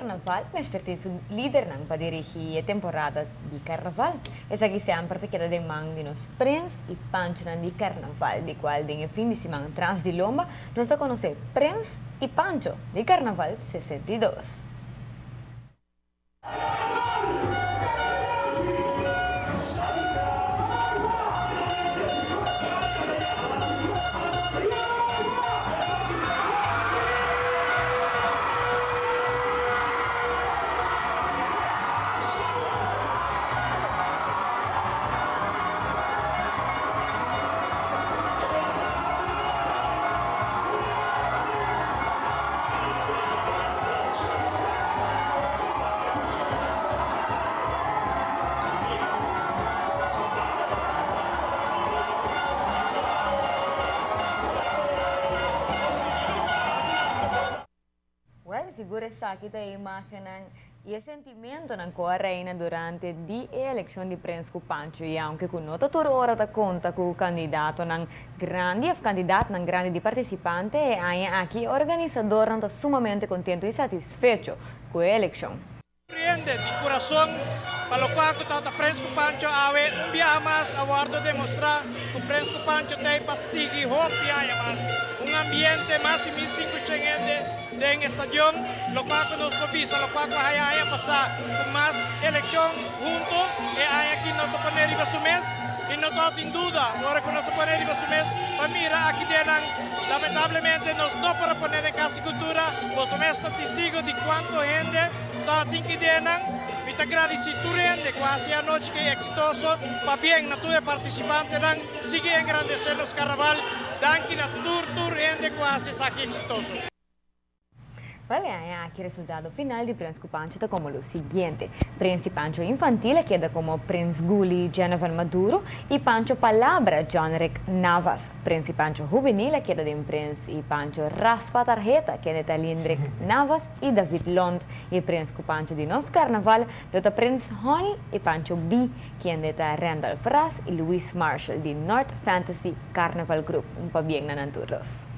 Carnaval mester tin su lidernan pa dirigi e temporada di Carnaval. Esaki semper ta keda den man di nos Prins y Panchonan di Carnaval, di cual den e fin di siman tras di lomba nos ta conoce Prins y Pancho di Carnaval 62. Wel, sigur esaki ta e imagennan y e sentimentonan cu a reina durante di e eleccion di Prins cu Pancho y aunke cu no ta tur ora ta conta cu candidatonan grandi of candidatnan grandi di participante e aña aki e organisadornan ta sumamente contento y satisfecho cu e eleccion. Hende di kurason pa lokual ku tabata Prens ku Pancho awe un biaha mas a wòrdu demostrá ku Prens ku Pancho ta ei pa sigui hopi aña mas. Un ambiente mas di 1500 hende den e stadion, lokual ku nos por bisa lokual ku a haya aña pasá ku mas elekshon huntu e aña aki nos ta pone riba su mes i no tabatin duda ora ku nos a pone riba su mes pa mira aki den nan. Lamentablemente nos no por a pone den Kas di Kultura, boso mes ta testigo di kuantu hende Tabatin ki ideanan. Mi ta gradisí tur hende ku a hasi e anochi kei eksitoso. Pabien na tur e partisipantenan. Sigui engrandesé nos karnaval. Danki na tur tur hende ku a hasi esaki eksitoso. Wel e aña aki resultado final di Prins ku Pancho ta komo lo siguiente, Prins di Pancho Infantil a keda komo Prins Guli Genovan Maduro i Pancho Palabra Johnrick Navas. Prins di Pancho Hubenil a keda den Prins i Pancho Raspa Tarheta kende ta Lindrick Navas i David Lont i Prins ku Pancho di nos Karnaval lo ta Prins Honey i Pancho B kende ta Randolph Ras i Luis Marshall di North Fantasy Carnival Group. Un pabien na nan tur dos.